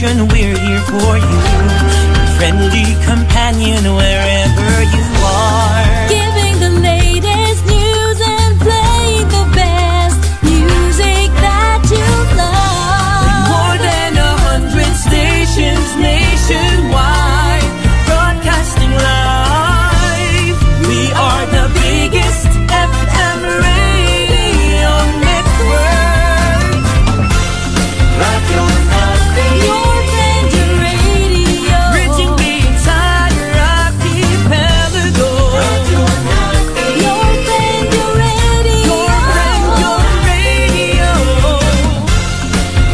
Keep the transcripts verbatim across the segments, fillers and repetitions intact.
And we're here for you. Friendly companion wherever you are. Giving the latest news and playing the best music that you love. With more than a hundred stations nationwide, broadcasting live, we are the biggest F M radio network. Radyo Natin. Your friend, your radio. Reaching the entire archipelago. Radyo Natin. Your friend, your radio. Your friend, your radio.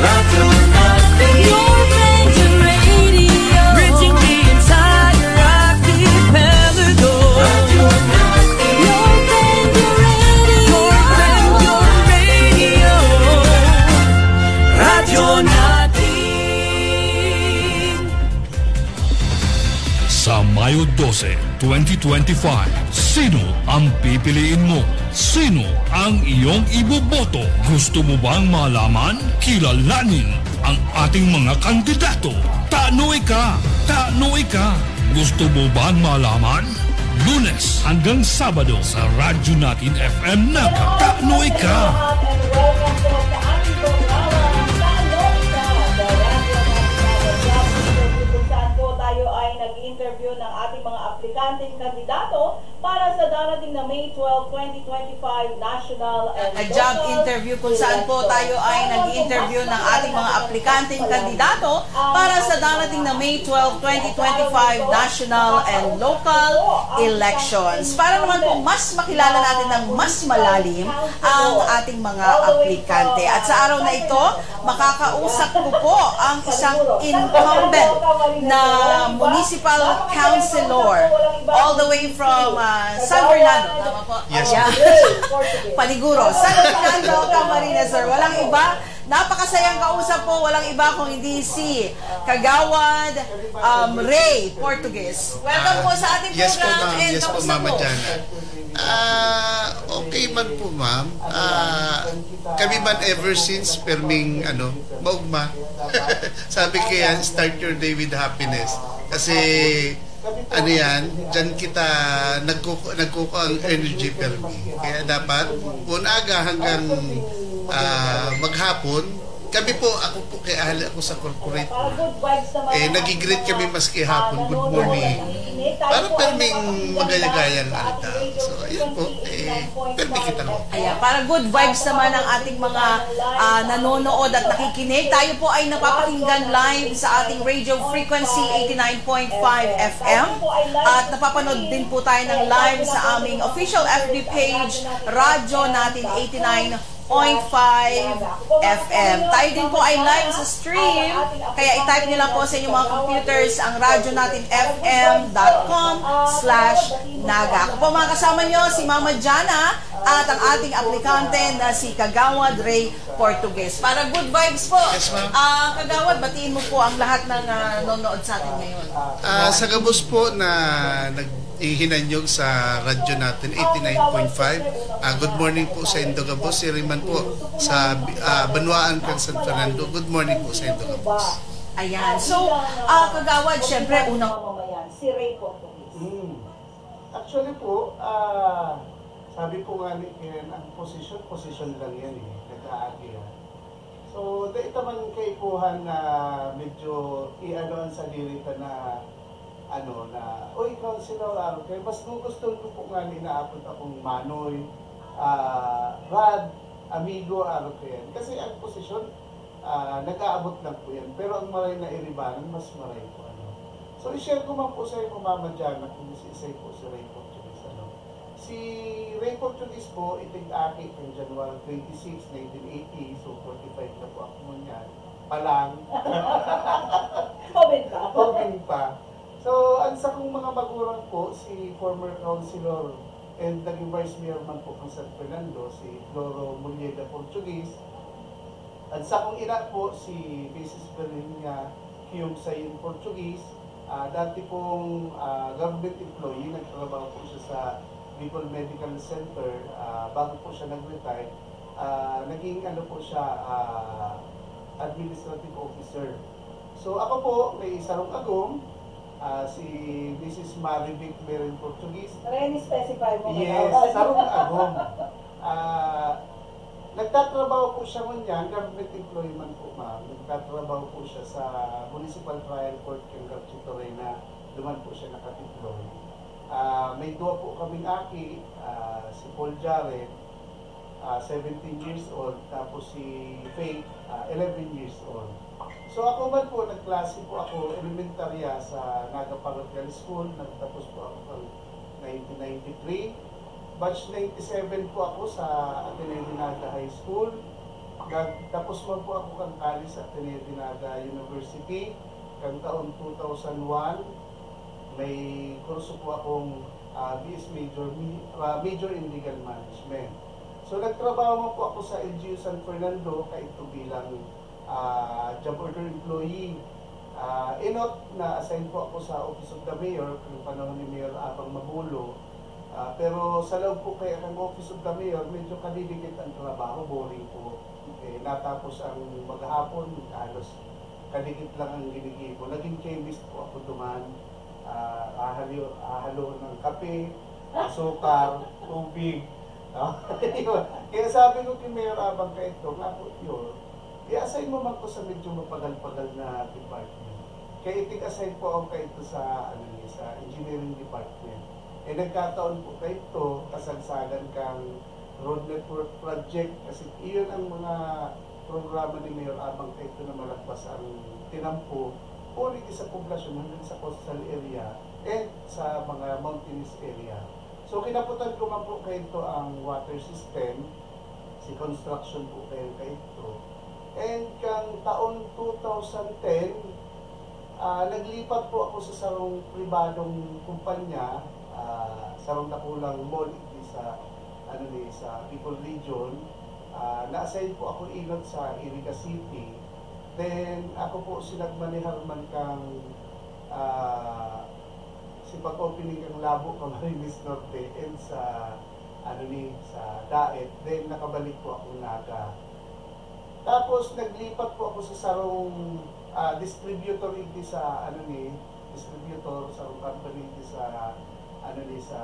Radyo Natin. Your friend, your radio. Reaching the entire archipelago. Radyo Natin. Your friend, your radio. Your friend, your radio. Radyo Natin. Sa Mayo dose, twenty twenty-five, sino ang pipiliin mo? Sino ang iyong iboboto? Gusto mo bang malaman? Kilalanin ang ating mga kandidato. Tano ika! Tano ika! Gusto mo bang malaman? Lunes hanggang Sabado sa Radyo Natin F M Naga. Tano ika! Welcome po sa ating programa, Tano Ika? The Radyo Natin Naga Job Interview, kung saan po tayo ay nag-interview ng ating mga aplikanteng kandidato para sa darating na May twelve, twenty twenty-five National and Local Elections. A job interview kung saan po tayo ay nag-interview ng ating mga aplikanteng kandidato para sa darating na May twelve, twenty twenty-five National and Local Elections. Para naman po mas makilala natin ng mas malalim ang ating mga aplikante. At sa araw na ito, makakausap ko po ang isang incumbent na municipal councilor all the way from, ah, San Fernando. Tama po? Yes, ma'am. Paniguro. San Fernando, Camarines Sur. Walang iba. Napakasayang kausap po. Walang iba kung hindi si Kagawad, um, Ray Portuguez. Welcome po sa ating program. Yes po, ma'am. Yes po, Mama Jana. Ah, okay man po, ma'am. Ah, kami man ever since, perming, ano, maugma. Sabi kaya, "Start your day with happiness." Kasi, ano yan, dyan kita nagkuku-, nagkukuha ang energy, permi. Kaya dapat, kung aga hanggang, ah, maghapon, kami po, ako po, kaya ahali ako sa corporate po. Eh, nagigreet kami maski hapon, "Good morning." Para perming magayagayang alta. So, ayun po, eh, permi kita mo. Ayan, para good vibes naman ang ating mga, ah, nanonood at nakikinig. Tayo po ay napapakinggan live sa ating radio frequency, eighty-nine point five F M. At napapanood din po tayo ng live sa aming official F B page, Radyo Natin eighty-nine point five F M. Tayo din po ay live sa stream, kaya i-type nyo lang po sa inyong mga computers ang radyo natin F M dot com slash naga. Ako po, mga kasama nyo, si Mama Jana at ang ating aplikante na si Kagawad Ray Portuguez. Para good vibes po. Yes, ma'am. Ah, Kagawad, batiin mo po ang lahat ng, ah, nanonood sa atin ngayon. Ah, sa gabos po na nag- ihinanyog sa radyo natin, eighty-nine point five. Ah, good morning po sa indo gabos. Siring man po sa, ah, banwaan kan San Fernando. Good morning po sa indo gabos. Ayan. So, ah, Kagawad, syempre, unang mamamayan, si Ray Portuguez. Hmm. Actually po, ah, sabi po nga ni Ken, ang posisyon, posisyon lang yan eh. Nag-aagi yan. So, dai ta man kaipuhan na medyo i-ano ang sadiri ta na, ano, na, "Uy, Councilor, aro kayo." Mas gugustuhan ko po nga na inaapod akong Manoy, ah, Rad, amigo, aro kayo. Kasi ang posisyon, ah, nag-aabot lang po yan. Pero ang maray na iribanan, mas maray po, ano. So, i-share ko man po sa iyo, Mama Jana, kung si isay po si Ray Portuguez, ano. Si Ray Portuguez po, itig-aki kan January twenty-six, nineteen eighty, so forty-five na po ako ngunyan. Pa lang. Joven pa. Joven pa. So, ang sakong mga magurang po, si former councilor and naging vice mayor man po ng San Fernando, si Floro Muliega Portuguez. Ang sakong ina po, si Missus Virginia Hume Sayon Portuguez. Ah, dati pong, ah, government employee, nagtrabaho po siya sa Bicol Medical Center, ah, bago po siya nag-retire. Ah, naging ano po siya, ah, administrative officer. So ako po, may sarong agom, ah, si Missus Marivic Meren Portuguese. Kaya ni-specify mo. Yes, sarong agom. Ah, nagtatrabaho po siya ngunyan, government employee man po, ma'am. Nagtatrabaho po siya sa Municipal Trial Court ng Garchito Reina. Duman po siya nakadeploy. Ah, may duwa po kaming aki, ah, si Paul Jared, ah, seventeen years old, tapos si Faith, ah, eleven years old. So ako man po, nagklase po ako elementarya sa Naga Parochial School, nagtapos po ako ng nineteen ninety-three. Batch ninety-seven po ako sa Ateneo de Naga High School. Nagtapos man po ako kan college sa Ateneo de Naga University kan taon two thousand one. May kurso po akong, ah, B S major, mi-, ah, major in legal management. So nagtrabaho man po ako sa L G U San Fernando, kaidto bilang, ah, job order employee. Ah, enot, na-assign po ako sa Office of the Mayor, kan panahon ni Mayor Abang Mabulo. Ah, pero sa laog po kaya kan Office of the Mayor, medyo kadidikit ang trabaho, boring po. Eh, natapos ang maghapon, halos kadikit lang ang ginigibo. Naging chemist po ako duman. Ah, hahalo, hahalo ng kape, asukar, tubig. Ah, yun. Kaya sabi ko kay Mayor Abang kaidto, nga po yun, i-assign mo man ko sa medyo mapagal-pagal na department. Kaya itig-assign po ako kaidto sa, ano ni, sa engineering department. Eh, nagkataon po kaidto, kasagsagan kang road network project, kasi iyon ang mga programa ni Mayor Abang kaidto na malagpas ang tinampo, huli sa poblasyon hanggang sa coastal area and sa mga mountainous area. So, kinaputan ko man po kaidto ang water system, si construction po kayo kaidto. And kang taon two thousand ten, ah, naglipat po ako sa sarong pribadong kumpanya, ah, sarong dakulang mall, igdi sa, ano ni, sa Bicol Region. Ah, na-assign po ako enot sa Iriga City. Then, ako po si nagmanehar man kang, ah, si pag-opening kang Labo, Camarines Norte, and sa, ano ni, sa Daet. Then, nakabalik po akong Naga. Tapos, naglipat po ako sa sarong, ah, distributor, igdi sa, ano ni, distributor, sarong company, igdi sa, ano ni, sa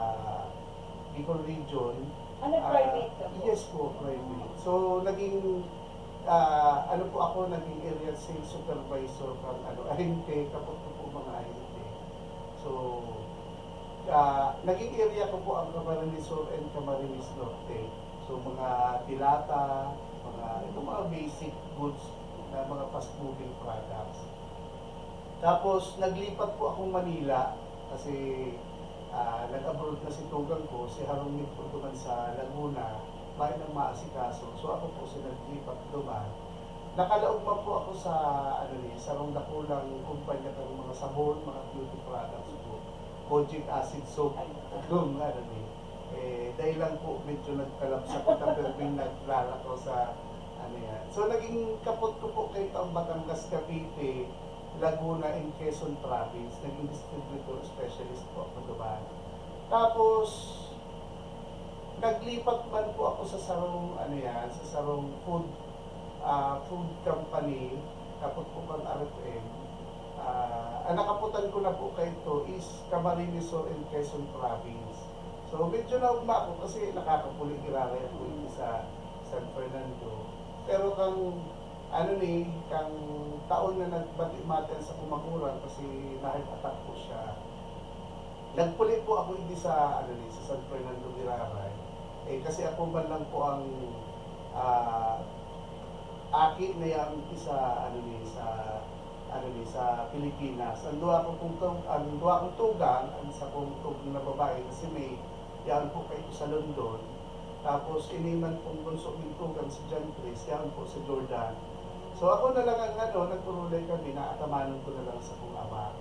Bicol Region. Ano, Ah, private ka po? Yes po, private. So, naging, ah, ano po ako, naging area sales supervisor kang, ano, ahente, kapot ko po mga ahente. So, ah, naging area ko po ang Camarines Sur and Camarines Norte. So, mga dilata, mga, itong mga basic goods na mga fast-moving products. Tapos, naglipat po akong Manila kasi, ah, nag-abroad na si tugang ko, si Harong Nito duman sa Laguna, mayo nang maasikaso. So, ako po si naglipat duman. Nakalaog man po ako sa, ano ni, sarong dakulang kumpanya kan mga sabon, mga beauty products po. Kojic acid soap, kung ano ni. Eh, dahil lang po, medyo nagkalabsa ko, tapos may naglalakaw sa, ano yan. So, naging kapot ko po kaidto ang Batangas, Cavite, Laguna, and Quezon Province. Naging distributor specialist po ako duman. Tapos, naglipat man po ako sa sarong, ano yan, sa sarong food, ah, food company, kapot po kang R F M. Ah, ang nakaputan ko na po kaidto is Camarines Sur and Quezon Province. So, medyo naugma ako kasi nakakapuli giraray ako dito sa San Fernando. Pero kang, ano ni, kang taon na nagbati-mati ang sakong magurang kasi na-heart attack po siya. Nagpuli po ako igdi sa, ano ni, sa San Fernando giraray. Eh, kasi ako man lang po ang, ah, aki na yaon sa, ano ni, sa, ano ni, sa Pilipinas. Ang duwa ko pong tug-, ang duwa kong tugang, ang sakong tugang na babae na si May, yaon po kaidto sa London. Tapos, ini man pong bunso kong tugang, si John Chris, yaon po sa Jordan. So, ako na lang ang, ano, nagpurulay kami, naatamanon ko na lang sa kong ama.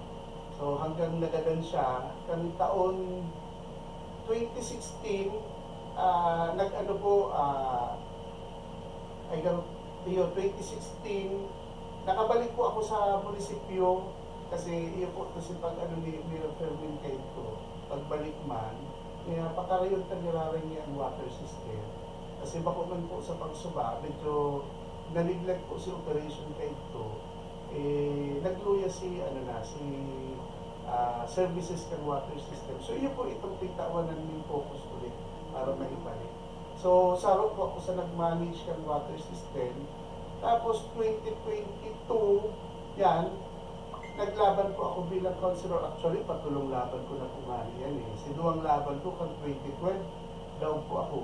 So, hanggang nagadan siya, kan taon twenty sixteen, ah, nag-ano po, ah, ay, gan-, iyo, twenty sixteen, nakabalik po ako sa munisipyo kasi iyo po, kasi pag ano ni Mayor Fermin kaidto, pagbalik man, kaya pakarayon ta giraray niya ang water system. Kasi bako man po sa pagsuba, medyo na-neglect po si operation kaidto. Eh, nagluya si, ano na, si, ah, services kan water system. So, iyo po itong pigtawanan ning focus ulit para maibalik. So, saro po ako sa nag-manage kan water system. Tapos, twenty twenty-two, yan, naglaban po ako bilang councilor. Actually, patulong laban ko na po nga yan eh. Sinuwang laban ko kan twenty twelve, daog po ako.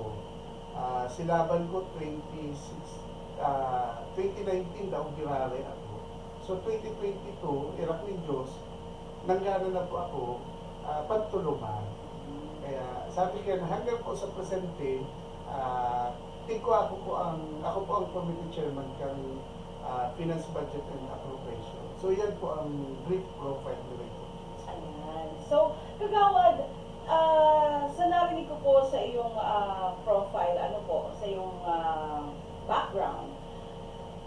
Ah, silaban ko twenty six, ah, twenty nineteen daw giraray ako. So, twenty twenty-two, irak nin Diyos, nanggana na po ako, ah, pantuluman. Kaya sabi ko na hanggang po sa presente, ah, tigko ako po ang, ako po ang committee chairman kan, ah, Finance, Budget and Appropriation. So, yan po ang brief profile ni Rachel. Ayan. So, Kagawad, ah, sa narinig ko po sa iyong ah, profile, ano po, sa iyong ah, background,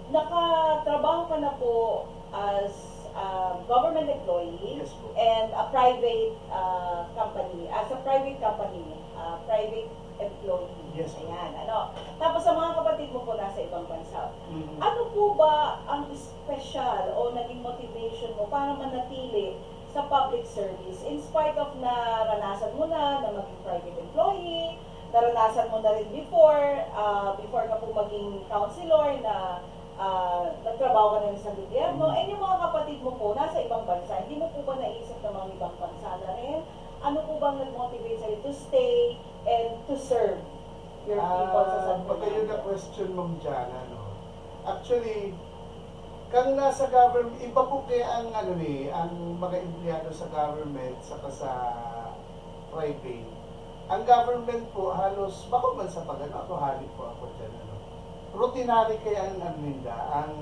nakatrabaho ka na po as a government employee Yes po. and a private ah, company, as a private company, ah, private employee. Yes po. Ayan, ano. Tapos sa mga kapatid mo po nasa ibang bansa. Mm. Ano po ba ang special o naging motivation mo para manatili sa public service? In spite of naranasan mo na na maging private employee, naranasan mo na rin before, ah, before ka po maging councilor na ah, nagtrabaho ka na rin sa gobyerno, Mm. and yung mga kapatid mo po, nasa ibang bansa, hindi mo po ba naisip na mga ibang bansa na rin? Ano po bang nag-motivate sa'yo to stay and to serve your people sa Ah, San magayon na Fernando? Question, Ma'am Jana, no? Actually, kang nasa government, iba po kaya ang, ano ni, ang mga empleyado sa government saka sa private. Ang government po, halos, bako man sa pag-ano, ako hali po ako dyan, ano. Routinary kaya ang, ano ninda, ang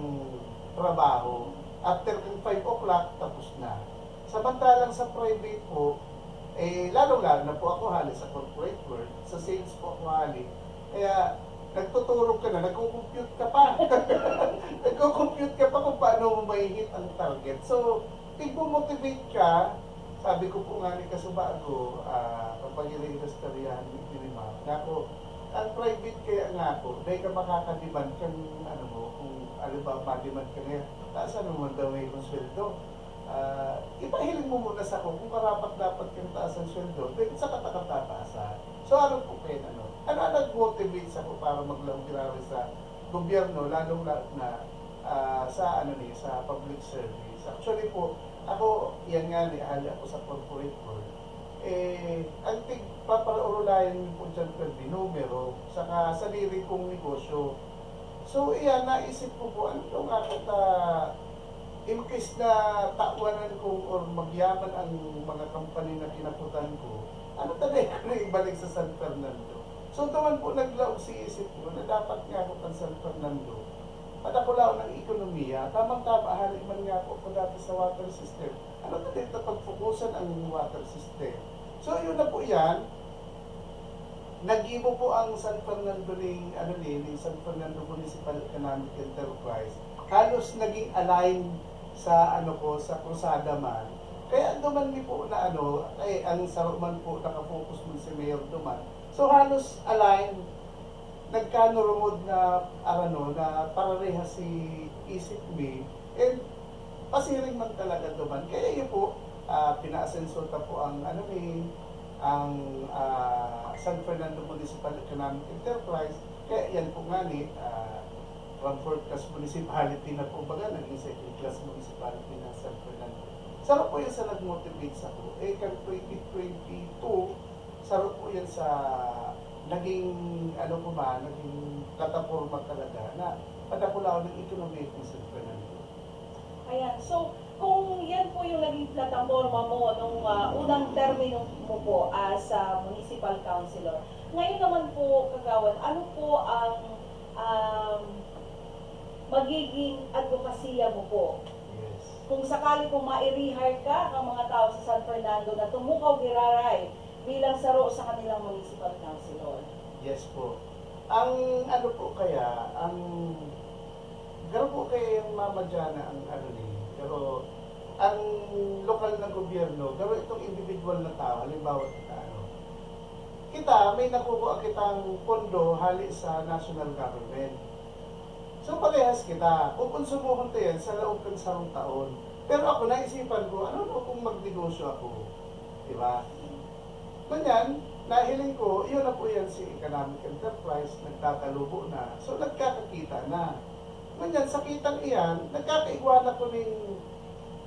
trabaho. After kang five o'clock, tapos na. Samantalang sa private po, eh, lalong-lalo na po ako hali sa corporate world, sa sales po ako hali. Kaya, nagtuturog ka na, nagko-compute ka pa. Nagko-compute ka pa kung paano mo mai-hit ang target. So, tigmo-motivate ka, sabi ko po nga ni kasubago, ah, kapag ire-ilustaryahan mo, itinima, nga ako, ang private kaya nga ako, dahil ka makakadiman kang, ano mo, kung, alam ba, madiman ka ngayon, taasan mo man daw ngayon ang sweldo. Ah, ipahiling mo muna sa ako kung karapat-dapat kang taasan sweldo, then saka ta ka tataasan. So, ano po kayo, ano? Ano ang nag-motivate sa ako para maglaog grabe sa gobyerno, lalong-lalo na, ah, sa, ano ni, sa public service? Actually po, ako, yan nga ni, hali ako sa corporate world. Eh, ang tig-, papaurulayan niyo po dyan, pwede, numero, saka sarili kong negosyo. So, iyan, naisip ko po, ano daw nga kita, imbis na tawanan ko or magyaman ang mga company na kinaputan ko, ano ta dai ko na ibalik sa San Fernando? So, duman po naglaog sa isip ko na dapat nga ako kan San Fernando, padakulaon ang ekonomiya, tamang-tama, hali man nga ako, ako dati sa water system. Ano ta dito pagfokusan ang water system? So, yun na po yan. Naggibo po ang San Fernando ning, ano ni, ning San Fernando Municipal Economic Enterprise. Halos naging align sa, ano ko, sa krusada man. Kaya duman mi po na, ano, eh, ang saro man po, nakafocus man si Mayor duman. So, halos align, nagkanurungod na, ano, na pararehas si isip mi. And pasiring man talaga duman. Kaya yun po, ah, pinaasenso ta po ang, ano ni, ang, ah, San Fernando Municipal Economic Enterprise. Kaya yan po nga ni, ah, from fourth class municipality na po baga, naging second class municipality na San Fernando. Saro po yan sa nag-motivate sa ko. Eh, kan twenty twenty-two, saro po yan sa naging, ano ko ba, naging plataporma talaga na padakulaon ng ekonomiya ng San Fernando. Ayan. So, kung yan po yung naging plataporma mo nung ah, unang termino mo po as ah, municipal councilor, ngayon naman po, Kagawad, ano po ang um, magiging advokasya mo po? Yes. Kung sakali pong mai-rehire ka ang mga tao sa San Fernando na tumukaw giraray bilang saro sa kanilang municipal councilor. Yes po. Ang ano po kaya, ang garo po kaya yung Mama Jana ang ano ni, pero ang lokal na gobyerno, pero itong individual na tao, halimbawa kita, ano, kita, may nakukuha kitang pondo hali sa national government. So, parehas kita. Kukonsumohon ta yan sa laog kan sarong taon. Pero ako, naisipan ko, ano no kung magnegosyo ako? Di ba? Ngunyan, nahiling ko, iyon na po yan si Economic Enterprise, nagtatalubo na. So, nagkakakita na. Ngunyan, sa kitang iyan, nagkakaigwa na ko ning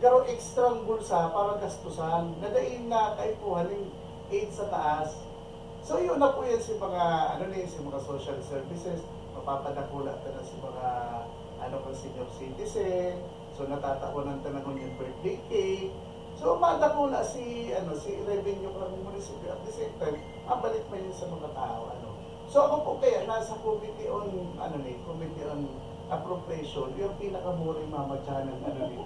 garo extrang bulsa para gastusan, na dai na kaipuhan ning aid sa taas. So, yun na po yan si mga, ano ni, si mga social services, mapapadakula ta na si mga, ano, kan senior citizen. So, natatawanan ta na ngunyan birthday cake. So, madakula si, ano, si revenue kan munisipyo. At the same time, mabalik man yun sa mga tao, ano. So, ako po kaya nasa committee on, ano ni, committee on appropriation, yung pinakaboring mamadyanan, ano ni.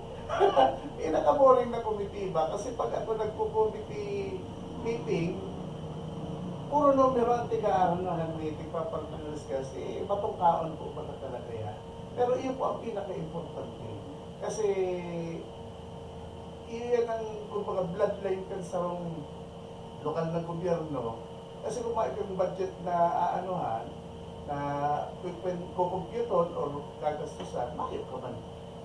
Pinakaboring na committee ba? Kasi pag ako nagko-committee meeting, puro numero ang tiga-ano na meeting, papartners kasi, matungkaon po ba talaga yan? Pero iyon po ang pinaka-importante. Kasi, iyan ang, kumbaga, bloodline kan sarong lokal na gobyerno. Kasi kung may kang budget na aanuhan, na kwen-, kukumpyuton or gagastusan, mayo ka man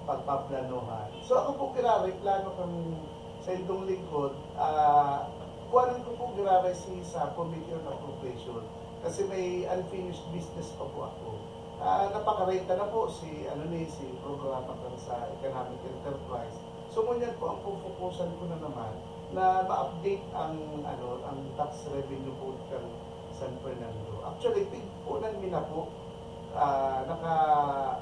pagpaplanuhan. So, ako po giraray, plano kang sa indong lingkod, ah, kuwanan ko po giraray si sa Committee on Appropriation. Kasi may unfinished business pa po ako. Ah, napakarenta na po si, ano ni, si programa kan sa Economic Enterprise. So, ngunyan po ang pupukusan ko na naman na ma-update ang, ano, ang tax revenue code kan San Fernando. Actually, pigpunan mi na po. Ah, naka,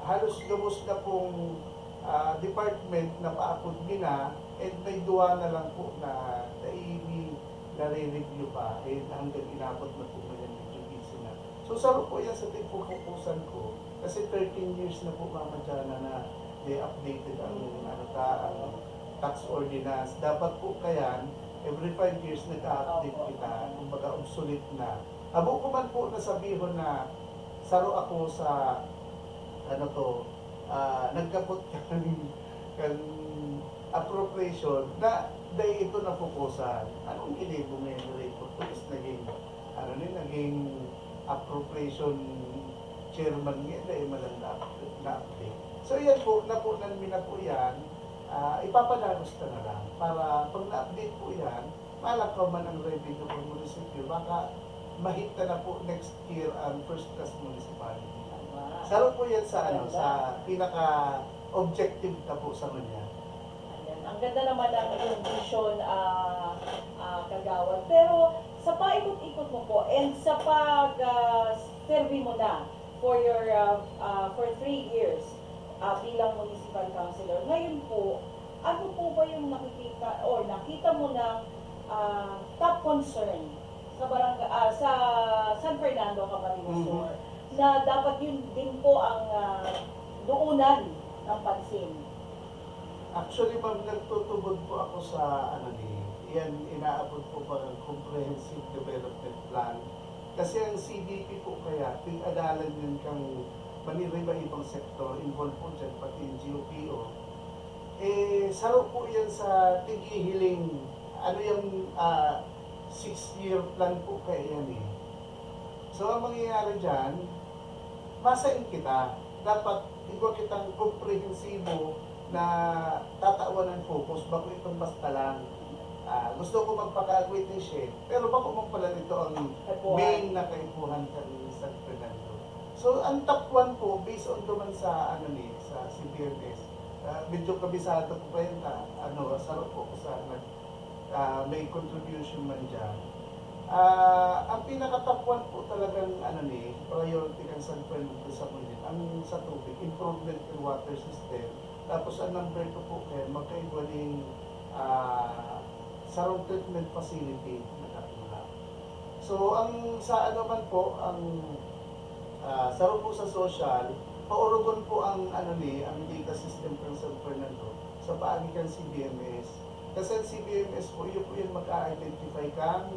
halos gabos na pong, ah, department na paapod mi na, and may duwa na lang po na dai mi nare-review pa, and hanggang inabot na po ngayon, medyo busy na. So, saro po yan sa tigpupukusan ko, kasi thirteen years na po, Mama Jana, na di updated ang, ano ta, ang tax ordinance. Dapat po kayan, every five years nag-a-update Opo. kita, kumbaga obsolete na. Habo ko man po na sabihon na saro ako sa, ano to, ah, nagkapot kan, kan appropriation na dai ito napupusan. Anong ginibo ngayon ni Ray Cortez? Naging, ano ni, naging appropriation chairman ngayon, dai man lang na-, na-update. So, yan po, napunan mi na po yan. Ah, ipapadagos ka na lang para pag na-update po yan, malakaw man ang revenue ng munisipyo, baka mahit na na po next year ang first class municipality. Tama. Saro po yan sa, ano, Ganda. sa pinaka-objective na po sa kanya. Ayan. Ang ganda naman ng iyong vision, ah, ah, Kagawad. Pero sa paikot-ikot mo po and sa pag, ah, serve mo na for your, ah, ah, for three years, ah, bilang municipal councilor, ngayon po, ano po ba yung nakikita or nakita mo na, ah, top concern sa barangay, ah, sa San Fernando, Camarines Mhm. Sur, na dapat yun din po ang, ah, tuunan ng pansin? Actually, ma'am, nagtutubod po ako sa, ano ni, yan, inaabot po ba ng comprehensive development plan? Kasi ang C D P po kaya, pinag-adalan yan kang maniiba-ibang sektor, involved po dyan, pati yung G O P O. Eh, saro po yan sa tighihiling, ano yung, ah, six-year plan po kaya yan eh. So, ang mangyayari dyan, masain kita. Dapat igwa kitang komprehensibo na tatawan ng focus, bako itong basta lang. Ah, gusto ko magpaka-agwit ni Shed, pero bako man pala nito ang Kaipuhan. main na kaipuhan kan San Fernando. So, ang top one po, based on duman sa, ano ni, sa C B M S, ah, medyo kabisado ko pa yun, ah, ano, sarap po ko sa nag-, ah, may contribution man dyan. Ah, ang pinaka-top one po talagang, ano ni, priority kan San Fernando sa ngunyan, ang sa tubig, improvement ng water system. Tapos ang number two po, kaya magkaigwa ning, ah, sarong treatment facility na dakula. So, ang sa ano man po, ang, ah, saro po sa social, paurugon po ang, ano ni, ang data system kan San Fernando sa paagi kan C B M S. Kasi ang C B M S po, iyo po yan mag-a-identify kan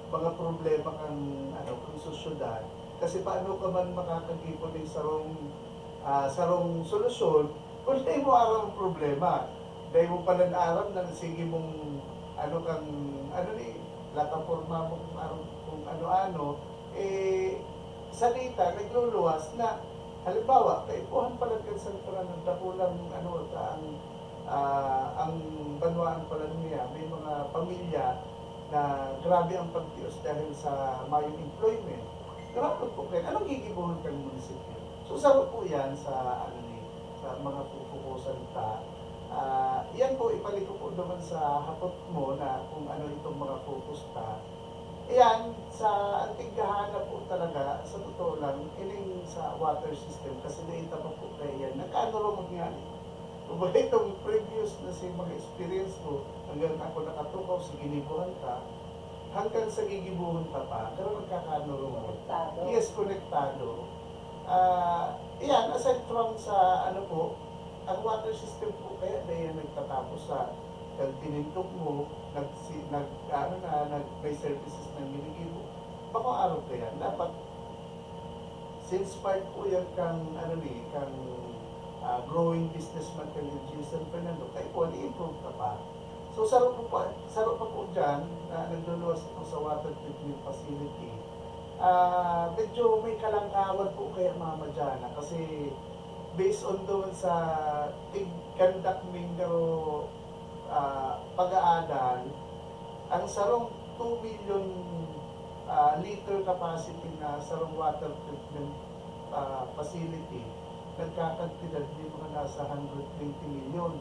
mga problema kan, ano, kan sosyedad. Kasi paano ka man makakagipon ng sarong, ah, sarong solusyon kung dai mo aram ang problema? Dai mo pala aram na sige mong, ano, kang, ano ni, plataporma mo kung, ano, kung ano-ano, eh, sa data, nagluluwas na Halimbawa, kaipuhan pala kan San Fernando, dakulang ano, ta ang, ah, ang banwaan pala niya, may mga pamilya na grabe ang pagtios dahil sa mayong employment. Grabe po kayo. Anong gigibuhon kan munisipyo? So, saro po yan sa, ano ni, sa mga pupukusan ta. Ah, yan po, ibalik ko po naman sa hapot mo na kung ano itong mga focus ta. Ayan, sa anting gahana po talaga, sa totoo lang, ining sa water system, kasi naita pa po kaya yan. Nagkaano raw mangyari? Kumbaga itong previous na si mga experience ko, hanggang ako nakatukaw sa ginibuhan ka, hanggang sa gigibuhan ka pa, pero nagkakaano raw. Konektado. Yes, konektado. Ah, iyan, aside from sa ano po, ang water system po kaya na yan nagtatapos sa pagtinindog mo, nag, si, nag, ano na, nag, may services na binigay mo. Baka araw kaya, dapat, since part po yan kang, ano ni, kang ah, growing businessman kang G S M Fernando, kaya po, i-improve ka pa. So, saro po pa, saro pa po dyan, na nagluluwas ako sa water treatment facility. Ah, medyo may kalangkawan po kaya Mama Jana kasi based on doon sa tig-conduct ning garo, ah, pag-aadan, ang sarong two million, ah, liter capacity na sarong water treatment, ah, facility, nagkakantidad ni mga nasa hundred twenty million.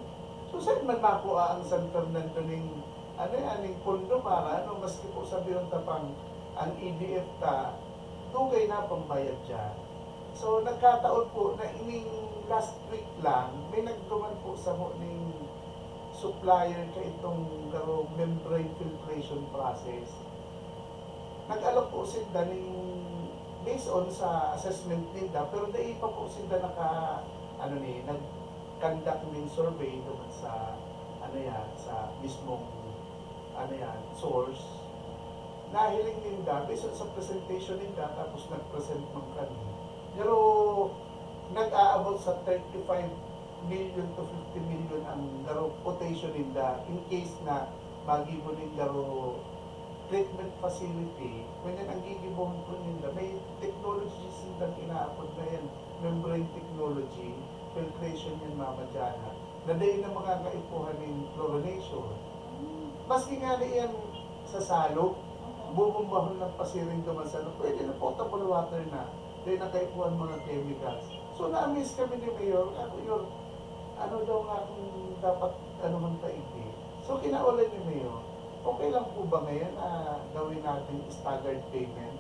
So, saan man makua ang San Fernando ning, ano yan, ning pondo para, ano, maski po sabihin ta pang ang E D F ta, dugay na pambayad dyan. So, nagkataon po na ining last week lang, may nagduman po sa mo ning supplier ka itong garo membrane filtration process. Nag-alok po sinda ning, based on sa assessment ninda, pero dai pa po sinda naka, ano ni, nag-conduct ning survey duman sa, ano yan, sa mismong, ano yan, source. Nahiling ninda, based on sa presentation ninda, tapos nag-present man kami. Pero nag-aabot sa thirty-five million to fifty million ang garo quotation ninda in case na magibo ning garo treatment facility, ngunyan ang gigibohon po ninda, may technology sindang inaapod na yan, membrane technology, filtration yan, Mama Jana, na dai na makakaipuhan ning chlorination. Maski nga na yan sa salog, bubombahon lang pasiring duman sa ano, pwede na potable water na, dai na kaipuhan mga chemicals. So, na-amaze kami ni Mayor, "Ako, Yor, ano daw nga kung dapat, ano man ta ini?" So, kinaulay ni Mayor, "Okay lang po ba ngayon na gawin natin staggered payment?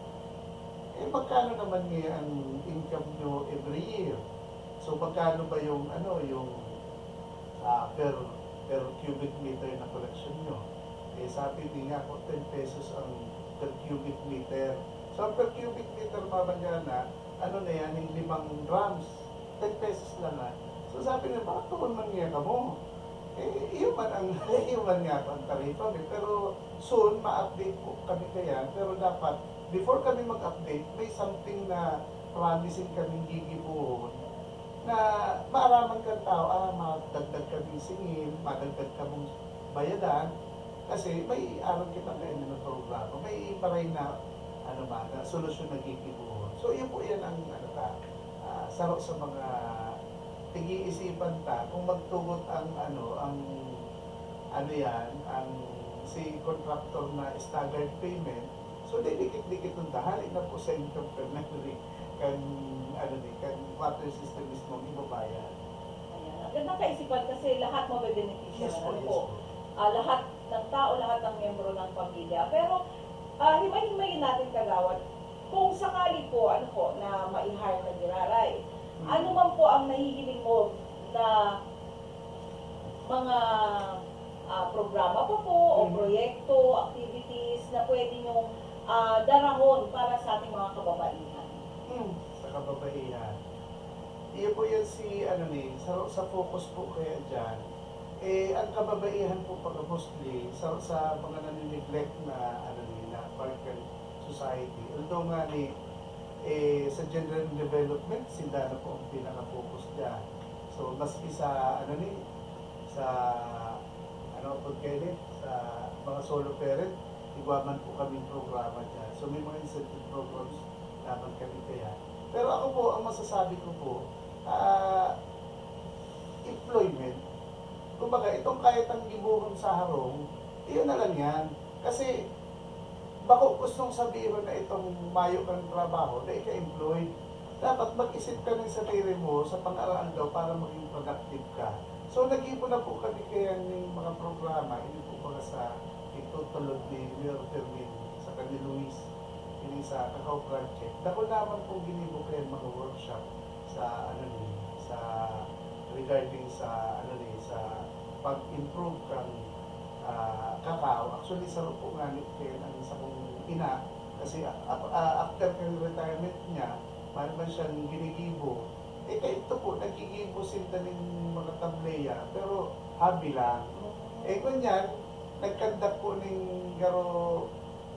Eh, magkano naman ngayon ang income nyo every year? So, magkano ba yung, ano, yung, ah, per, per cubic meter na collection nyo?" Eh, sabi niya po, ten pesos ang per cubic meter. So, ang per cubic meter, Mama Jana, ano na yan, yung limang drums, ten pesos lang na. So, sabi niya, "Bakit tuon man niya kamo?" Eh, iyo man ang, iyo man nga po ang taripa, eh. Pero soon, ma-update po kami kaya. Pero dapat, before kami mag-update, may something na promising kaming gigibohon na maaraman kan tao, ah, madagdag kaming singil, madagdag kamong bayadan, kasi may aram kita kayo na programa, may maray na, ano ba, na solusyon na gigibohon. So, yun po yan ang, ano ta, ah, saro sa mga pag-iisipan ta kung magtugot ang, ano, ang, ano yan, ang si contractor na staggered payment. So, didikit-dikit nun ta, hali na po sa income kan, ano ni, kan, ano ni, kan water system mismo ang ibabayad. Ayan. Ang gandang kaisipan kasi lahat mabebenepisyo. Yes po, ano yes po. Ah, lahat ng tao, lahat ng miyembro ng pamilya. Pero, ah, himay-himayin natin, Kagawad, kung sakali po, ano po, na mai-hire ka giraray, Hmm. ano man po ang nahihiling mo na mga, ah, programa pa po o Hmm. proyekto, activities na pwede nyong, ah, darahon para sa ating mga kababaihan? Hmm, sa kababaihan. Iyo po yan si, ano ni, sa, sa focus po kaya dyan. Eh, ang kababaihan po pagka mostly, sa, sa mga nanineglect na, ano ni, na part kan society. Although nga ni, eh, sa gender development, sila na po ang pinaka-focus dyan. So, maski sa, ano ni, sa, ano po kayo ni, sa mga solo parent, igwa man po kaming programa dyan. So, may mga incentive programs naman kami kaya. Pero ako po, ang masasabi ko po, ah, employment. Kumbaga, itong kaya tang gibohon sa harong, iyon na lang yan. Kasi, bako gustong sabihon na itong mayo kang trabaho, na ika-employed. Dapat mag-isip ka ng sarili mo sa pang-aroaldaw para maging productive ka. So, nag-ibo na po kami kaya ng mga programa, ini po mga sa itutulod ni Mayor Fermin, sa kani Luis, ini sa Cacao Project. Dako naman pong ginibo kaya mga workshop sa, ano ni, sa, regarding sa, ano ni, sa pag-improve kang, ah, cacao. Actually, sa po nga ni, kaya ang sa kong ina, kasi, ah, ap-, ah, after kang retirement niya, man man siyang ginigibo. Eh, kaya ito po, naggigibo sinda ning mga tableya, pero hobby lang. Eh, ngunyan, nag-conduct po ning garo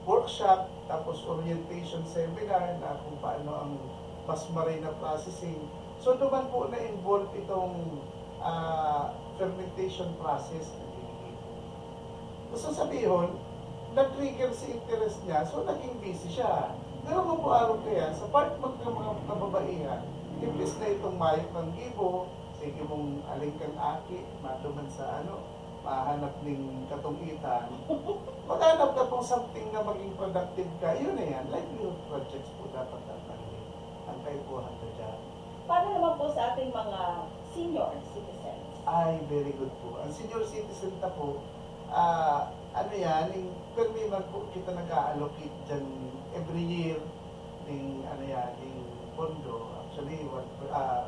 workshop, tapos orientation seminar na kung paano ang mas maray na processing. So, duman po na-involve itong, ah, fermentation process na ginigibo. Gusto sabihon, nag-trigger si interest niya, so naging busy siya. Pero kung araw kaya, sa part mo ng mga kababaihan, imbis na itong mayo kang gibo, sige mong aling kang aki, maduman sa ano, mahanap ning katungitan. Maghanap ka pong something na maging productive ka, yun na yan. Livelihood projects po dapat ang, ano, ang kaipuhan na dyan. Paano naman po sa ating mga senior citizens? Ay, very good po. Ang senior citizen ta po, ah, ano yan, yung permi man po kita nag-a-allocate dyan every year, yung ano yan, yung pondo. Actually, one, ah,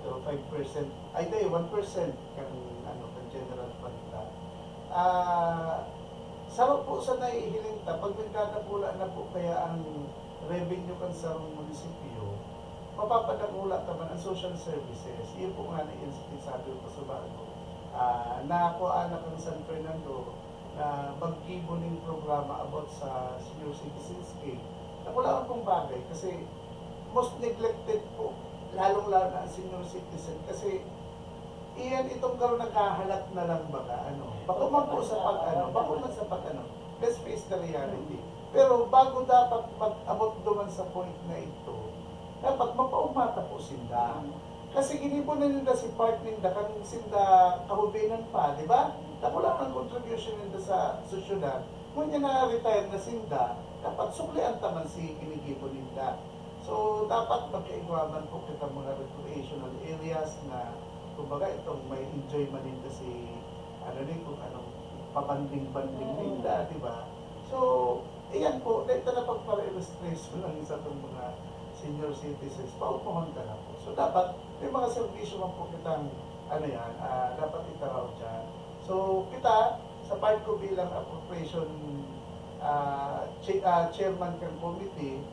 so five percent, ay, di, one percent kan, ano, kan general fund ta. Ah, saro po sa nahihiling ta, pag nagdadapula na po kaya ang revenue kan sarong munisipyo, mapapadakula ta man ang social services. Iyo po nga na iyan sa sinasabi ko sa bago. Ah, nakuha na kan San Fernando na maggibo ning programa about sa senior citizens care. Nakulaan pong bagay kasi most neglected po, lalong-lalo na ang senior citizen. Kasi iyan itong karon naghahalat na lang baga, ano. Bako man po sa pag, ano, bako man sa pag, ano, let's face the reality. Pero bago dapat mag-abot duman sa point na ito, dapat mapaumata po sinda. Kasi ginibo na ninda si part ninda kan sinda kahubinan pa, di ba? Dako lang ang contribution ninda sa sosyedad. Ngunyan na retire na sinda, dapat suklian ta man si ginigibo ninda. So, dapat magkaigwa man po kita mga recreational areas na, kumbaga, itong may enjoy man ninda si, ano ni, kung anong pabanding-banding ninda, di ba? So, iyan po, dahil na pagpara-illustration lang sa itong mga senior citizens, paupuhon ka na po. So, dapat may mga servisyo man po kitang, ano yan, ah, dapat itaraw dyan. So, kita, sa part ko bilang appropriation, ah, chi-, ah, chairman kan committee,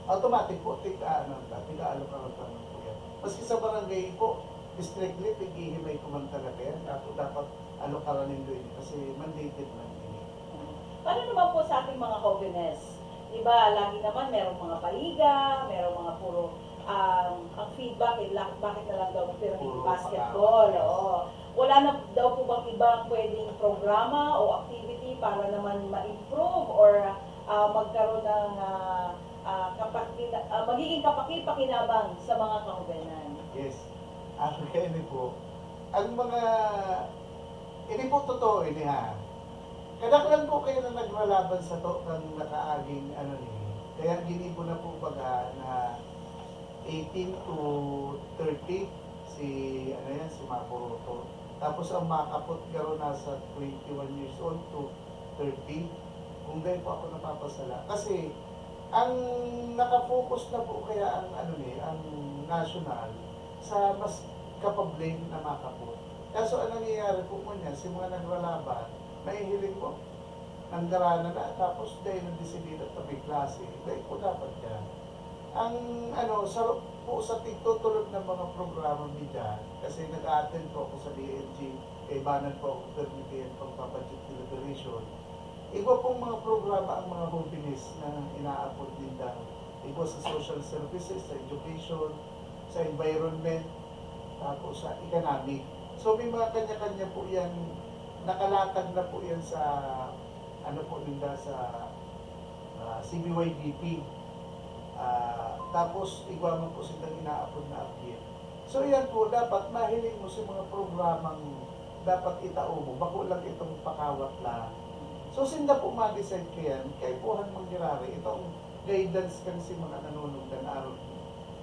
automatic po, tig-, ah, ano, ta, tig-aalok-alok naman po yan. Maski sa barangay po, strictly, tig-ihimay ko man talaga yan. Dapat, dapat alokaran nindo ini kasi mandated man ini. Paano naman po sa ating mga jovenes? Di ba, lagi naman merong mga paiga, merong mga puro, um, ang feedback, eh, la- bakit na lang daw pirmi Puro basketball? pag-away. Oo. Wala na daw po bang ibang pwedeng programa o activity para naman ma-improve or, ah, magkaroon ng, ah, ah, kapakina- ah, magiging kapakipakinabang sa mga kahubenan? Yes. Actually po, ang mga, ini po totoo ini ha. Kadaklan po kayo na naglalaban sa to kan nakaaging ano ni. Kaya ginibo na po baga na eighteen to thirty si, ano yan, si Makuroto. Tapos ang makapot garo nasa twenty-one years old to thirty. Kung dahil po ako napapasala. Kasi ang nakafocus na po kaya ang ano ni, ang national sa mas kapabling na makapot. Kaso ang nangyayari po ngunyan, si mga naglalaban, mahihiling mo, nanggaranan na, tapos dahil nagdesidido at may klase, dahil po dapat yan. Ang ano, sa po sa tigtutulod ng mga programa media, kasi nag-attend po ako sa D N G, kaibanan po ako permitihan pang budget deliberation. Iba pong mga programa ang mga hobenes na inaapod ninda. Iba sa social services, sa education, sa environment, tapos sa economic. So may mga kanya-kanya po yan, nakalatag na po yan sa ano po ninda sa ah, C B Y D P. Ah, Tapos igwa man po sindang inaapod na update. So, yan po, dapat mahiling mo sa mga programang dapat itao mo, bako lang itong pakawat lang. So, sinda po ma-decide kayan, kaipuhan mangyarari itong guidance kan si mga nanunugdan arog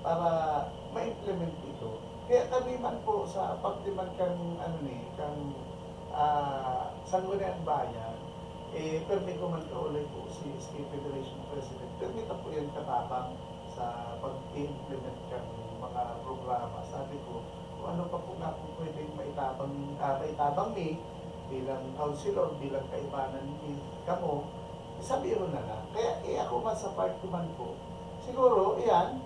para ma-implement ito. Kaya kami man po sa parte man kan, ano ni, kan, ah, Sangguniang Bayan, eh, permi ko man kaulay po si S K Federation President. Permi ta po yan katabang sa pag-implement kan mga programa. Sabi ko, kung ano pa po nga kung pwedeng maitabang, ah, maitabang mi bilang councilor, bilang kaibanan mi kamo, sabihin na lang. Kaya, eh, ako man sa part ko man po, siguro, iyan,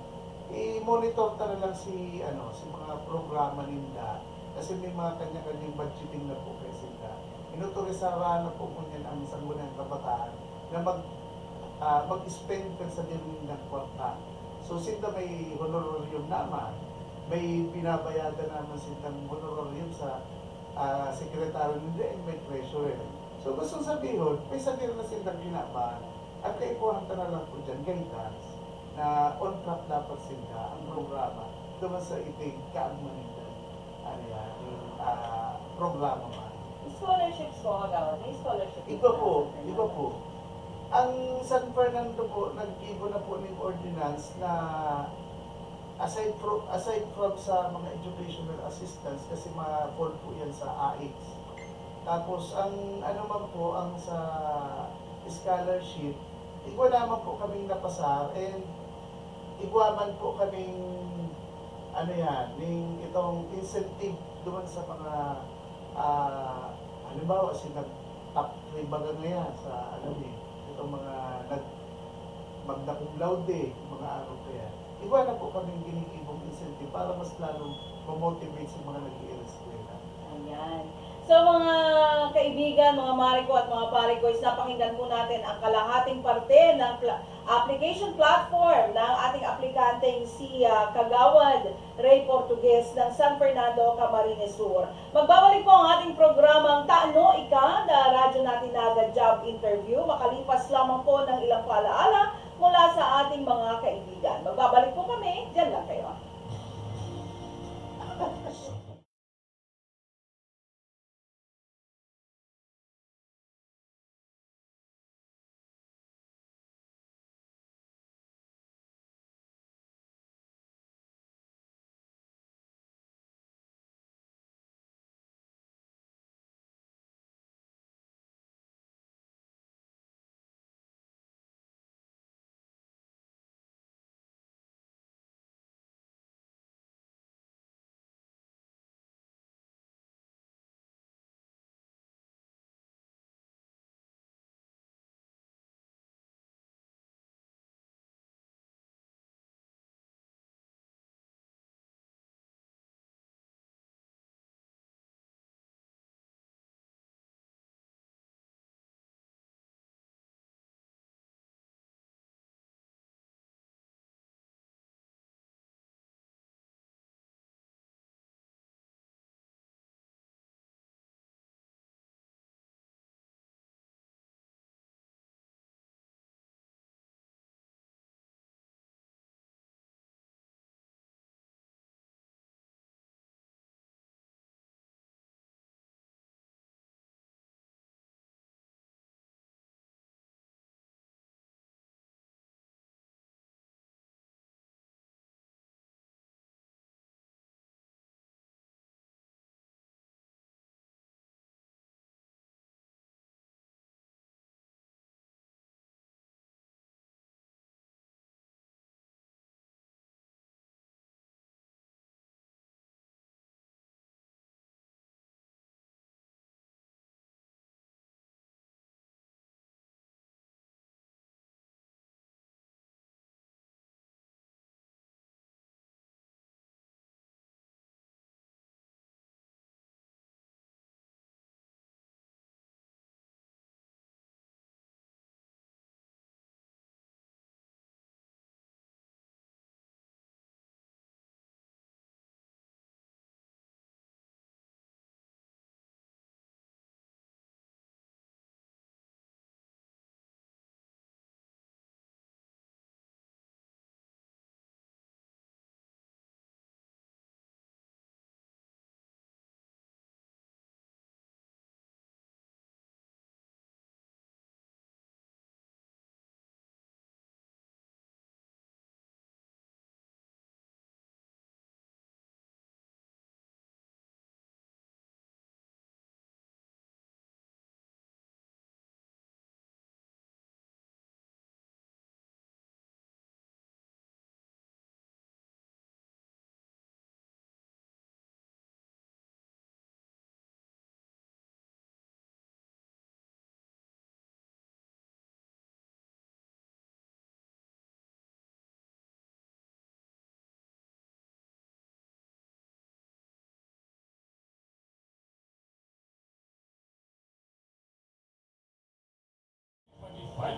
i-monitor ta na lang si, ano, si mga programa ninda. Kasi may mga kanya-kanyang budgeting na po kaya sila. Inotorisara na po ngunyan ang Sangguniang Kabataan na mag, ah, mag-spend kan sadiri nindang kwarta. So, sinda may honorarium naman, may binabayadan naman sindang honorarium sa, ah, sekretaryo ninda and may treasurer. So, gustong sabihon, may sadiri na sindang kinaban. Ang kaipuhan ta na lang po dyan, guidance, na on track dapat sinda ang programa duman sa itig kaagman ninda. Ano yan? Ah, programa man. Scholarships po, Kagawad. May scholarship Iba po, po sa iba po. Ang San Fernando po, naggibo na po ng ordinance na aside from, aside from sa mga educational assistance, kasi ma-fall po yan sa AICS. Tapos, ang ano man po, ang sa scholarship, igwa naman po kaming napasar and igwa man po kaming, ano yan, ning itong incentive duman sa mga, ah, halimbawa, si nag-top three baga ngayon sa, ano ni, itong mga nag-, magna cum laude, mga ano kaya. Igwa na po kaming ginigibong incentive para mas lalong ma-motivate sa mga nag-iireskwela. Ayan. So, mga kaibigan, mga mare ko at mga pare ko, is napakinggan po natin ang kalahating parte ng pla-, application platform ng ating aplikanteng si, ah, Kagawad Rey Portuguez ng San Fernando, Camarines Sur. Magbabalik po ang ating programang Tano Ika, The Radyo Natin Naga Job Interview, makalipas lamang po ng ilang paalaala mula sa ating mga kaibigan. Magbabalik po kami, diyan lang kayo.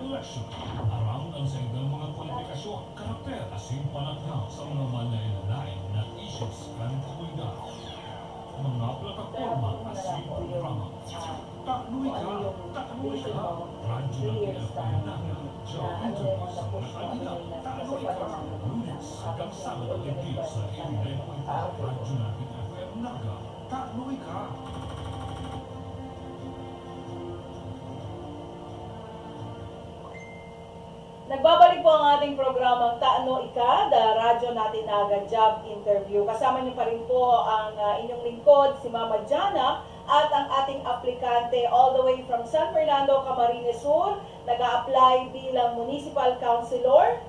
Election, aram ang saindang mga kwalifikasyon, karakter, asin panatnang sa mga malain-lain na issues kan komunidad. Mga plataporma asin programa. Tano Ika, Tano Ika, Radyo Natin F M Naga, job interview sa mga kandidato. Tano Ika, Lunes hanggang Sabado, digdi sa eighty-nine point five Radyo Natin F M Naga. Tano Ika. Nagbabalik po ang ating programang Tano Ika, The Radyo Natin Naga Job Interview. Kasama niyo pa rin po ang ah, inyong lingkod, si Mama Jana, at ang ating aplikante all the way from San Fernando, Camarines Sur, nag-a-apply bilang municipal councilor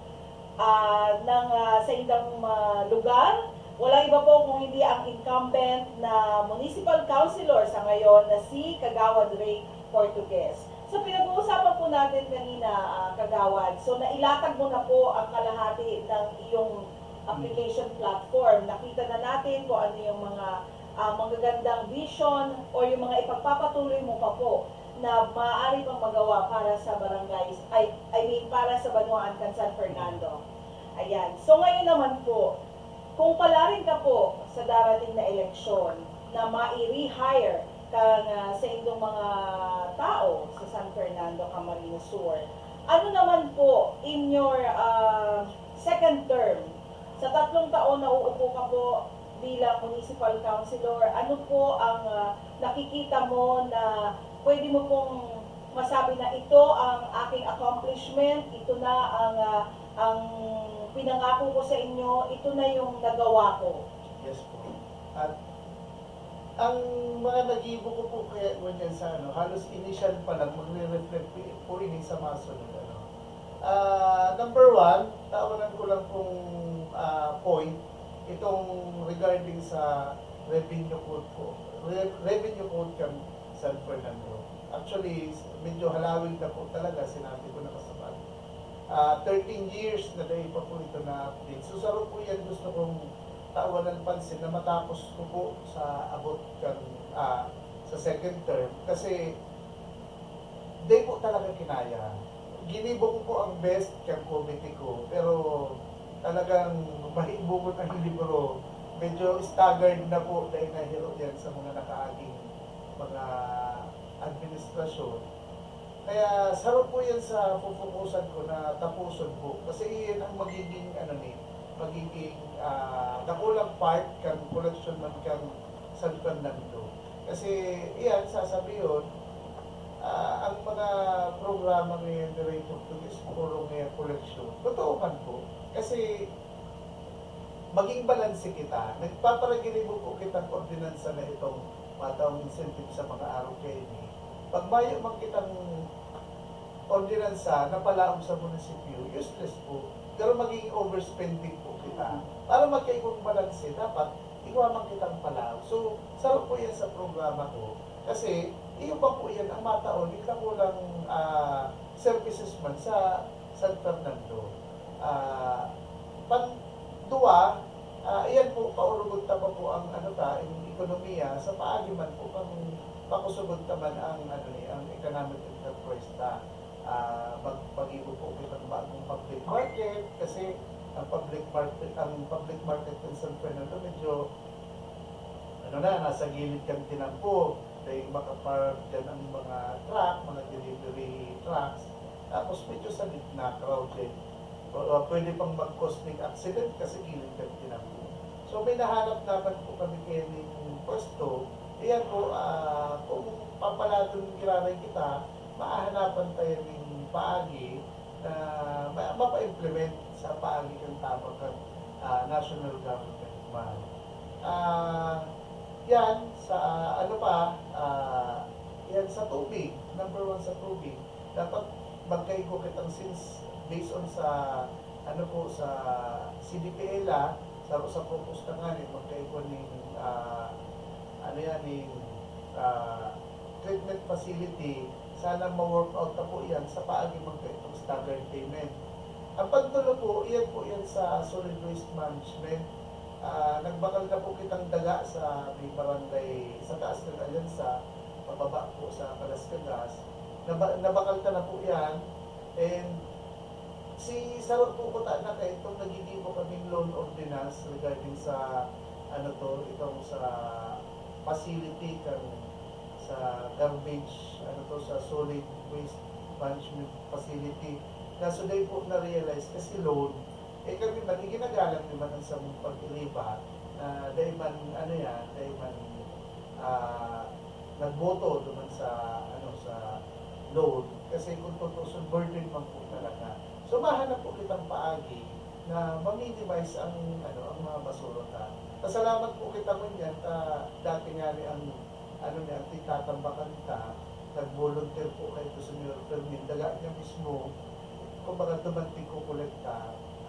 ah, ng ah, saindang ah, lugar. Walang iba po kung hindi ang incumbent na municipal councilor sa ngayon na si Kagawad Ray Portuguez. So pinag-uusapan po natin kanina, ah, Kagawad. So nailatag mo na po ang kalahati ng iyong application platform. Nakita na natin kung ano yung mga ah, magagandang vision or yung mga ipagpapatuloy mo pa po na maaari pang magawa para sa barangay, ay, I mean, para sa banwaan kan San Fernando. Ayan. So ngayon naman po, kung palarin ka po sa darating na eleksyon na mai-rehire kan ah, saindong mga tao sa San Fernando, Camarines Sur, ano naman po in your ah, second term, sa tatlong taon na uupo ka po bilang municipal councilor, ano po ang ah, nakikita mo na pwede mo pong masabi na ito ang aking accomplishment, ito na ang ah, ang pinangako ko sa inyo, ito na yung nagawa ko? Yes po. At ang mga nagibo ko po kaya ngunyan sa ano, halos initial pa lang, magre-reflect po, po ini sa mga sunod. Ano. Ah, number one, tawanan ko lang pong ah, point, itong regarding sa revenue code po. Re- revenue code kan San Fernando. Actually, medyo halawig na po talaga, sinabi ko na kasabayan. Ah, thirteen years na dai pa po ito na-update. So, saro po yan gusto kong tawanan pansin na matapos ko po sa abot kan, ah, sa second term. Kasi, dai po talaga kinaya. Ginibo ko po ang best kan committee ko, pero talagang mahibukon ang libro. Medyo staggered na po dahil nahiro yan sa mga nakaaging mga administrasyon. Kaya saro po yan sa pupukusan ko na tapuson po. Kasi iyan ang magiging, ano ni, magiging ah, dakulang part kan koleksyon man kan San Fernando. Kasi iyan, sasabihon, ah, ang mga programa ngayon ni Ray Portuguez, puro ngayon koleksyon. Totoo man po. Kasi maging balanse kita. Nagpaparaginibo po kitang ordinansa na itong mataong incentive sa mga araw kaini. Pag mayo man kitang ordinansa na palaog sa munisipyo, useless po. Pero magiging overspending po kita. Para magkaigwang balanse, dapat igwa man kitang palaog. So, sarap po yan sa programa ko. Kasi, iyo pa po yan ang mataon, yung dakulang ah, services man sa San Fernando. Ah, pang duwa, ah, iyan po, paurugod ta pa po ang ano ta, yung ekonomiya, sa paagi man po, pang pakusugod ta man ang, ano ni, ang economic enterprise ta. Ah, mag, mag-ibo po kitang bagong public market, kasi ang public market, ang public market ng San Fernando medyo, ano na, nasa gilid kan tinampo. Dahil makapark dyan ang mga truck, mga delivery trucks. Tapos medyo sa gitna, crowded. O, o, pwede pang mag-cause ng accident kasi gilid kan tinampo. So may nahanap naman po kami kaya ng pwesto. Iyan po, ah, kung papaladon giraray kita, maahanapan tayo ng paagi na ma- mapa-implement sa paagi kan tabang kan ah, national government man. Ah, yan sa ano pa, ah, yan sa tubig, number one sa tubig. Dapat magkaigwa kitang since based on sa ano po sa C D P L ah, sa sa focus na nga ni magkaigwa ning ah, ano yan ning ah, treatment facility, sana ma-work out na po yan sa paagi magkaitong staggered payment. Ang pagtulo po, iyan po yan sa solid waste management. Ah, nagbakal na po kitang daga sa may barangay sa taas ng Alianza, pababa po sa Kalascagas. Naba, nabakal ta na po yan. And si saro po ko ta na kaitong naggigibo kaming loan ordinance regarding sa, ano to, itong sa facility kan, sa garbage, ano to, sa solid waste management facility. Kaso dai po na-realize kasi loan, eh, kami man, iginagalang naman ang samong pag-iriba na dai man, ano yan, dai man, ah, nagboto duman sa, ano, sa loan. Kasi kung tutuusin, burden man po talaga. So, mahanap po kitang paagi na ma-minimize ang, ano, ang mga basura ta. Pasalamat po kita ngunyan ta dati ngani ang, ano, ni, ang tinatambakan ta, nag-volunteer po kaito si Mayor Fermin. Daga niya mismo, kumbaga, duman tigkokolekta.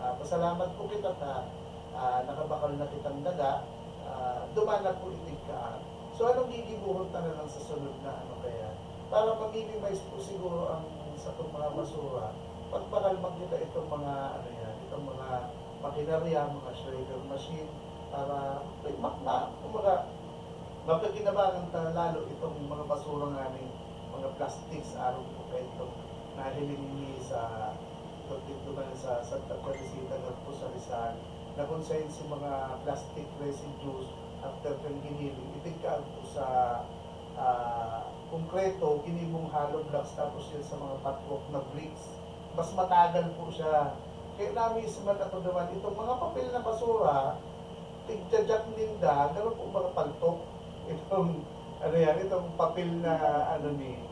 Ah, pasalamat po kita ta, ah, nakabakal na kitang daga, ah, duman na po itigka. So, anong gigibohon ta na lang sa sunod na ano kaya? Para ma-minimize po siguro ang satong mga basura, pagpakalma kita itong mga, ano yan, itong mga makinarya, mga shredder machine, para, ma-, ma-, kumbaga, mapakinabangan ta lalo itong mga basura nga ni mga plastics, arog po kaitong nahiling mi sa, itong tinduman sa Santa Teresita, ngadto sa Rizal, na kung saen si mga plastic residues, after kan giniling, itigkaag po sa, ah, konkreto, ginibong hollow blocks, tapos yan sa mga patwalk na bricks. Mas matagal po siya. Kaya na-amaze man ako naman, itong mga papel na basura, tigja-jack ninda, garo po mga paltok. Itong, ano yan, itong papel na, ano ni,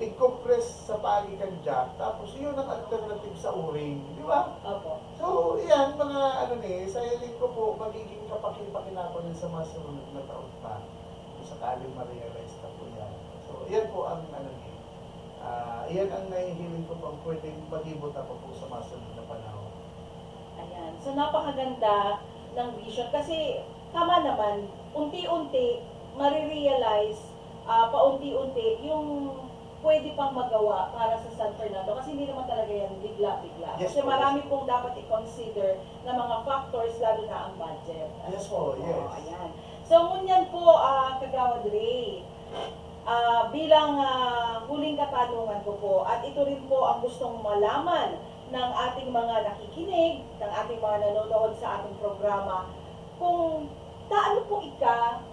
tig-compress sa paagi kan jack, tapos yun ang alternative sa uring, di ba? Opo. So, yan, mga ano ni, sa hiling ko po, magiging kapaki-pakinabang yan sa mga sumunod na taon pa. Kung sakaling ma-realize na po yan. So, yan po ang ano ni, ah, yan ang nahihiling ko pang pwedeng magibo ta pa po sa mga sunod na panahon. Ayan. So, napakaganda ng vision. Kasi, tama naman, unti-unti, marirealize, ah, paunti-unti, yung pwede pang magawa para sa San Fernando. Kasi hindi naman talaga yan bigla-bigla. Yes, Kasi po. Marami pong dapat i-consider na mga factors, lalo na ang budget. Yes po, yes. Ayan. So, ngunyan po, ah, Kagawad Ray, ah, bilang, ah, huling katanungan ko po, at ito rin po ang gustong malaman ng ating mga nakikinig, ng ating mga nanonood sa ating programa, kung taano po ika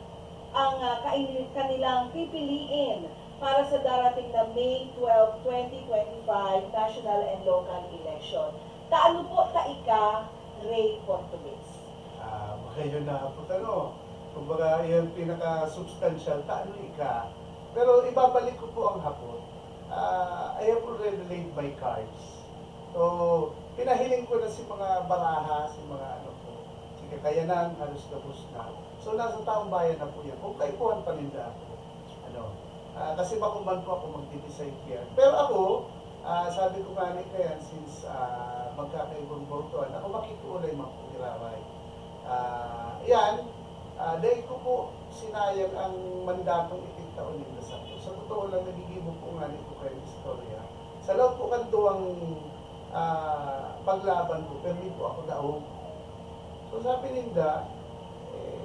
ang, ah, kaini-, kanilang pipiliin para sa darating na May twelve, twenty twenty-five national and local election. Taano po ta ika, Ray Portugues? Ah, magayon na hapot, ano. Kumbaga, yan pinaka-substansyal, taano ika. Pero ibabalik ko po ang hapot. Ah, I have already laid my cards. So, pinahiling ko na si mga baraha, si mga ano po, si Kakayanan, halos gabos na. So, nasa taong bayan na po yan. Kung kaipuhan pa ninda ako, ano, ah, kasi bako man po ako magdi-decide yan. Pero ako, ah, sabi ko nga ni Kayan, since, ah, magkakaibang bortoan, ako makikiulay man po giraray. Ah, yan, ah, dai ko po sinayang ang mandatong itigtao ninda sa ako. Sa totoo lang, nagigibo po nga ni ko kayong istorya. Sa loob po kan duwang, ah, paglaban ko, permi po ako daog. So, sabi ninda, eh,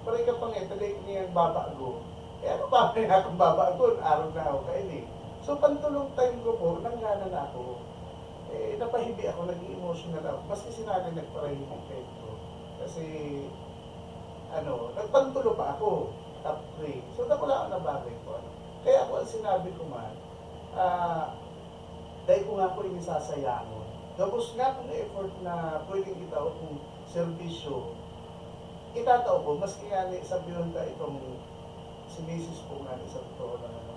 "Pare ka pa nga, taga niya ang babago." Eh, ano pa kaya akong babago? Araw na ako kaini. So, pantulong time ko po, nanggana na ako. Eh, napahibi ako, naging emotional ako. Maski si nanay nagparahibi kayo ko. Kasi, ano, nagpantulo pa ako, top three. So, dakula ako na bagay ko, ano. Kaya ako, ang sinabi ko man, ah, dai ko nga po ini sasayangon. Gabos nga kung effort na pwedeng itao kong serbisyo, itatao ko, maski nga ni, sabihan ta itong si misis ko nga ni, sa totoo lang, ano,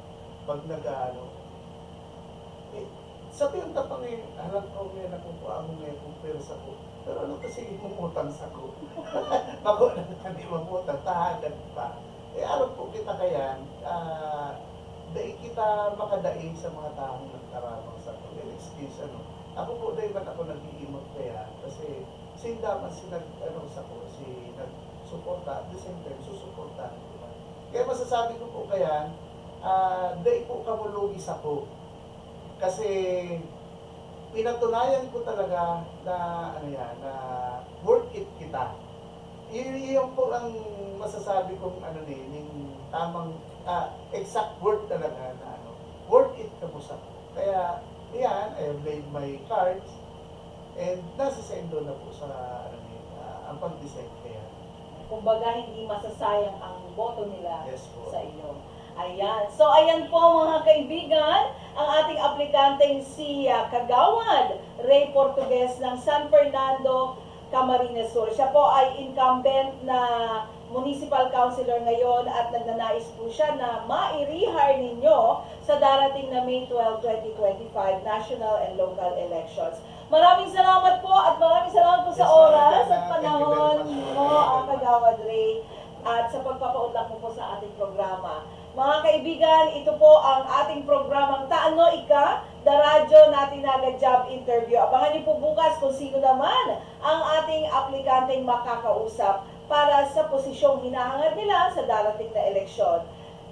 pag nag-aano, eh, sabihan ta pa nga, "Halang ko nga, nakukuha mo nga, kumpira sa ko." Pero ano ka, sige, mumutang sa ko. Bako na nga, di mamutang, tahagan pa. Eh, aram po kita kayan, ah, dai kita makadai sa mga taong nagtarabang sa aton. In exchange, ano, ako po, dai man ako nag-iimot kaya, kasi sinda man si nag-, ano, sa ko, si nagsuporta, at the same time, susuportahan ko man. Kaya masasabi ko po kaya, ah, dai po kamo lugi sa ko. Kasi pinatunayan ko talaga na, ano yan, na worth it kita. Y-, yun po ang masasabi kong, ano, ni, ning tamang, ah, exact word talaga na, ano, worth it kamo sa ko. Kaya, Ayan, I have made my cards. And nasa sa inyo na po sa, ano, eh, ah, ang pag-decide kaya. Kumbaga, hindi masasayang ang boto nila Yes po. Sa iyo. Ayan. So, ayan po, mga kaibigan, ang ating aplikanteng si ah, Kagawad Ray Portuguez ng San Fernando, Camarines Sur. Siya po ay incumbent na municipal councilor ngayon at nagnanais po siya na mai-rehire ninyo sa darating na May twelve, twenty twenty-five national and local elections. Maraming salamat po at maraming salamat po sa Yes, ma'am. oras at Thank you very panahon much, ma'am. mo, ah, Kagawad Ray, at sa pagpapaunlak mo po sa ating programa. Mga kaibigan, ito po ang ating programang Taano Ika, The Radyo Natin Naga Job Interview. Abangan niyo po bukas kung sino naman ang ating aplikanteng makakausap para sa posisyong hinahangad nila sa darating na eleksyon.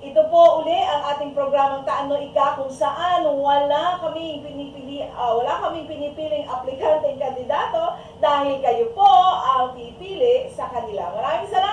Ito po uli ang ating programang Taano Ika, kung saan wala kaming pinipili, ah, wala kaming pinipiling aplikanteng kandidato dahil kayo po ang pipili sa kanila. Maraming salamat.